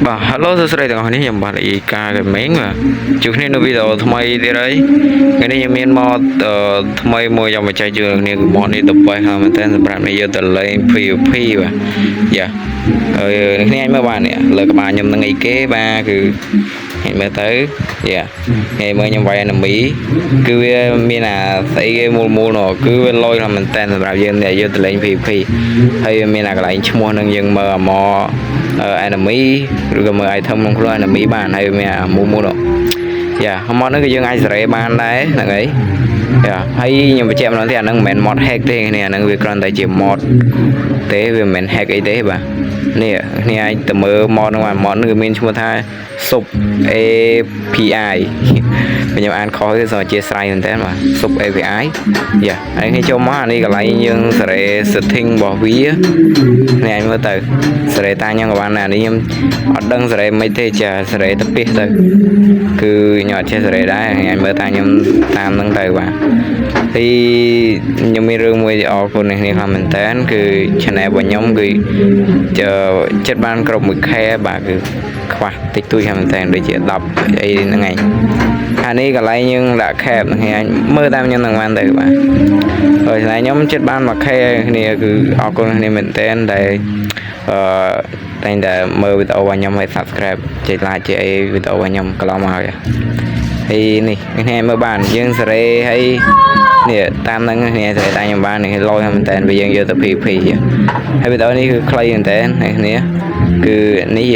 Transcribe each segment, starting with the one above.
បាទ Hello សួស្តីទាំងអស់គ្នាខ្ញុំបាទអ៊ីកា Gaming បាទជួបគ្នានៅវីដេអូថ្មីទៀតហើយថ្ងៃនេះខ្ញុំមាន mod ថ្មីមួយចង់បញ្ចែកជូនអ្នកគ្នាគឺ mod នេះទៅបេះហើយមែនតើសម្រាប់អ្នកយកទៅលេង PVP បាទយ៉ាហើយអ្នកគ្នាអាចមើលបាននេះលើក្បាលខ្ញុំនឹងអីគេបាទគឺអាចមើលទៅយ៉ាថ្ងៃមើលខ្ញុំវាយ enemy គឺវាមានអាស្អីគេមូលមូលនោះគឺវាលយខ្លាំងមែនតើសម្រាប់យើងអ្នកយកទៅលេង PVP ហើយវាមានអាកន្លែងឈ្មោះនឹងយើងមើលអាមក enemy ឬក៏មើល item ក្នុងខ្លួន enemy បានហើយមានអាមូលមូលនោះយ៉ាមកហ្នឹងគឺយើងអាចសេរីបានដែរហ្នឹងហើយយ៉ាហើយខ្ញុំបញ្ជាក់ម្ដងទៀតអាហ្នឹងមិនមែន mod hack ទេគ្នាអាហ្នឹងវាគ្រាន់តែជា mod ទេវាមិនមែន hack អីទេបាទនេះគ្នាអាចទៅមើល mod ហ្នឹងបាន mod ហ្នឹងគឺមានឈ្មោះថា sub API ខ្ញុំអានខុសទេសូមអធ្យាស្រ័យមែនតើបាទ sub API យ៉ាហើយគ្នាចូលមកអានេះកន្លែងយើងសេរី setting របស់វានេះអាចមើលទៅសេរីតាខ្ញុំក៏បានដែរអានេះខ្ញុំអត់ដឹងសេរីមិនទេចាសេរីទៅពីទៅគឺខ្ញុំអត់ចេះសេរីដែរខ្ញុំអាចមើលតាខ្ញុំតាមហ្នឹងទៅបាទហើយខ្ញុំមានរឿងមួយអរគុណអ្នកគ្នាខ្លាំងមែនតើគឺ channel របស់ខ្ញុំគឺចិត្តបានគ្រប់ 1K បាទគឺខ្វះតិចតួចខ្លាំងមែនតើដូចជា10អីហ្នឹងឯងអានេះកន្លែងយើងដាក់ cap ហ្នឹងឯងមើលតាមខ្ញុំនឹងបានទៅបាទហើយឆ្លៃខ្ញុំចិត្តបាន 1K គ្នាគឺអរគុណគ្នាមែនតើដែលអឺតែងតែមើលវីដេអូរបស់ខ្ញុំហើយ subscribe ចុច like ជាអីវីដេអូរបស់ខ្ញុំកន្លងមកហើយហើយនេះគ្នាមើលបានយើងសេរីហើយនេះតាមហ្នឹងគ្នាសេរីតាមខ្ញុំបាននេះលយមែនតើវាយើងយកទៅ PVP ហើយវីដេអូនេះគឺខ្លីមែនតើគ្នាគឺនេះ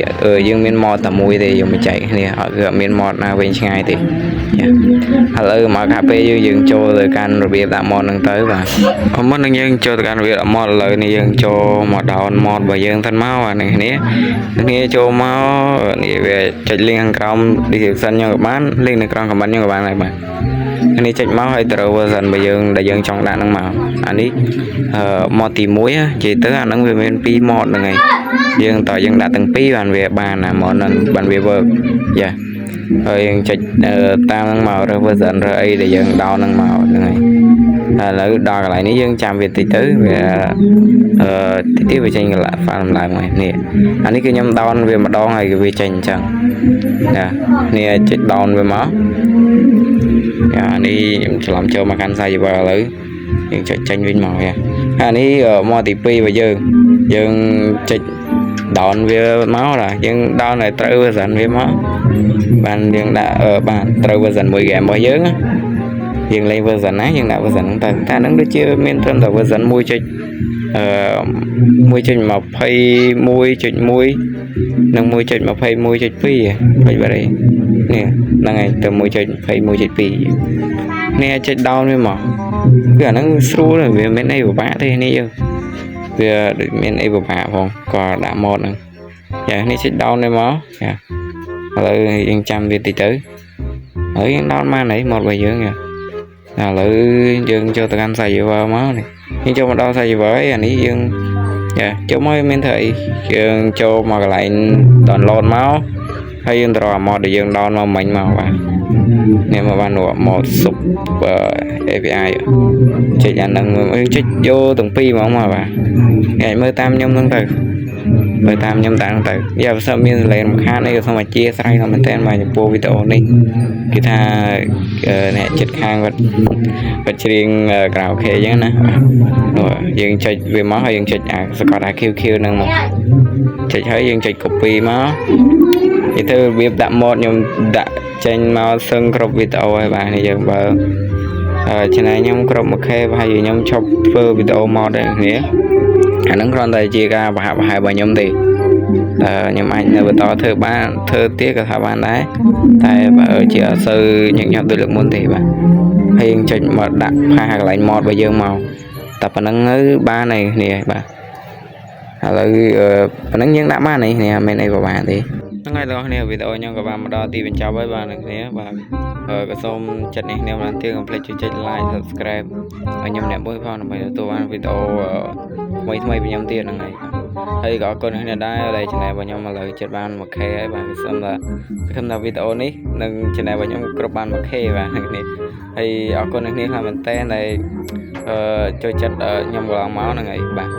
យើងមាន mod តែមួយទេយើងមិនចែកគ្នាអត់គឺអត់មាន mod ណាវិញឆ្ងាយទេយ៉ាឥឡូវមកកាពេលយើងយើងចូលទៅកាន់របៀបដាក់ mod ហ្នឹងទៅបាទមុននឹងយើងចូលទៅកាន់របៀបដាក់ mod ឥឡូវនេះយើងចូលមក down mod របស់យើងសិនមកអានេះគ្នាគ្នាចូលមកនេះវាចុច link ខាងក្រោម description ខ្ញុំក៏បាន link នៅក្រោម comment ខ្ញុំក៏បានដែរបាទនេះចុចមកហើយត្រូវ version របស់យើងដែលយើងចង់ដាក់ហ្នឹងមកអានេះអឺ mod ទី1និយាយទៅអាហ្នឹងវាមាន2 mod ហ្នឹងហើយយើងតើយើងដាក់ទាំងពីរបានវាបានអា mod ហ្នឹងបានវា work យ៉ាហើយយើងចុចតាមហ្នឹងមករើស version រើសអីដែលយើង down ហ្នឹងមកហ្នឹងហើយឥឡូវដល់កន្លែងនេះយើងចាំវាតិចទៅវាអឺតិចទៀតវាចេញកន្លែង file ឡើងមកនេះអានេះគឺខ្ញុំ down វាម្ដងហើយគឺវាចេញអញ្ចឹងណានេះចុច down វាមកអានេះខ្ញុំច្រឡំចូលមកកាន់ server ឥឡូវយើងចុចចេញវិញមកយ៉ាអានេះមកទី2របស់យើងយើងចុច down វាមកឡាយើង down ឲ្យត្រូវ version វាមកបានយើងដាក់បានត្រូវ version មួយ game របស់យើងយើងលេង version ណាយើងដាក់ version ហ្នឹងទៅតែហ្នឹងដូចជាមានត្រឹមតែ version 1. ចុចអឺ1.21.1និង1.21.2បាច់បាត់អីនេះហ្នឹងហើយទៅ1.21.2នេះចុច down វាមកគឺអាហ្នឹងស្រួលវាមិនមានអីពិបាកទេនេះយើងវាដូចមានអីពិបាកផងក៏ដាក់ mod ហ្នឹងយ៉ានេះចុច down នេះមកយ៉ាឥឡូវយើងចាំវាតិចទៅហើយយើង down បានហើយ mod របស់យើងយ៉ាឥឡូវយើងចូលទៅកាន់ server មកនេះយើងចូលមកដល់ server ហើយអានេះយើងយ៉ាចូលមកមានធ្វើអីយើងចូលមកកន្លែង download មកហើយយើងត្រូវអា mod ដែលយើង down មកមិញមកបាទនេះមកបាននោះ mod sub API ចុចអាហ្នឹងយើងចុចយកទាំងពីរហ្មងមកបាទអាចមើលតាមខ្ញុំហ្នឹងទៅមើលតាមខ្ញុំតាមហ្នឹងទៅយ៉ាបើសិនមានសលេងរំខានអីក៏សូមអធ្យាស្រ័យដល់មែនតើបាទចំពោះវីដេអូនេះគឺថាអ្នកចិត្តខាងគាត់គាត់ច្រៀងក្រៅអូខេអញ្ចឹងណាបាទយើងចុចវាមកហើយយើងចុចអាសកត់អា QQ ហ្នឹងមកចុចហើយយើងចុច copy មកនិយាយទៅរបៀបដាក់ mod ខ្ញុំដាក់ចេញមកសឹងគ្រប់វីដេអូហើយបាទនេះយើងបើអឺ channel ខ្ញុំគ្រប់ 1K ប្រហែលជាខ្ញុំឈប់ធ្វើវីដេអូមកដែរគ្នាអាហ្នឹងគ្រាន់តែជាការប្រហាក់ប្រហែលរបស់ខ្ញុំទេអឺខ្ញុំអាចនៅបន្តធ្វើបានធ្វើទៀតក៏ថាបានដែរតែបើជាអត់សូវញឹកញាប់ដូចលើកមុនទេបាទហើយយើងចុចមកដាក់paste កន្លែង mod របស់យើងមកតែប៉ុណ្្នឹងទៅបានហើយគ្នាបាទឥឡូវប៉ុណ្្នឹងយើងដាក់បានហើយគ្នាអត់មានអីពិបាកទេហ្នឹងហើយបងប្អូនវីដេអូខ្ញុំក៏បានមកដល់ទីបញ្ចប់ហើយបាទអ្នកគ្នាបាទក៏សូមចិត្តនេះគ្នាម្ដងទៀតកុំភ្លេចជួយចុច like subscribe ឲ្យខ្ញុំអ្នកមួយផងដើម្បីទទួលបានវីដេអូថ្មីថ្មីពីខ្ញុំទៀតហ្នឹងហើយហើយក៏អរគុណអ្នកគ្នាដែរដែល channel របស់ខ្ញុំឥឡូវចិត្តបាន 1K ហើយបាទសូមថាសង្ឃឹមថាវីដេអូនេះនឹង channel របស់ខ្ញុំគ្រប់បាន 1K បាទអ្នកគ្នាហើយអរគុណអ្នកគ្នាខ្លាំងមែនតើដែលអឺចូលចិត្តខ្ញុំកន្លងមកហ្នឹងហើយបាទ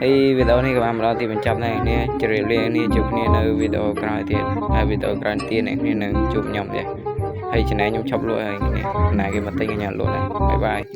ហើយវីដេអូនេះក៏បានមកដល់ទីបញ្ចប់ដែរអ្នកគ្នាជម្រាបលាគ្នាជួបគ្នានៅវីដេអូក្រោយទៀតហើយវីដេអូក្រោយទៀតអ្នកគ្នានឹងជួបខ្ញុំទៀតហើយចំណែកខ្ញុំឈប់លក់ហើយគ្នាណាគេមកទិញខ្ញុំលក់ដែរ។ Bye bye.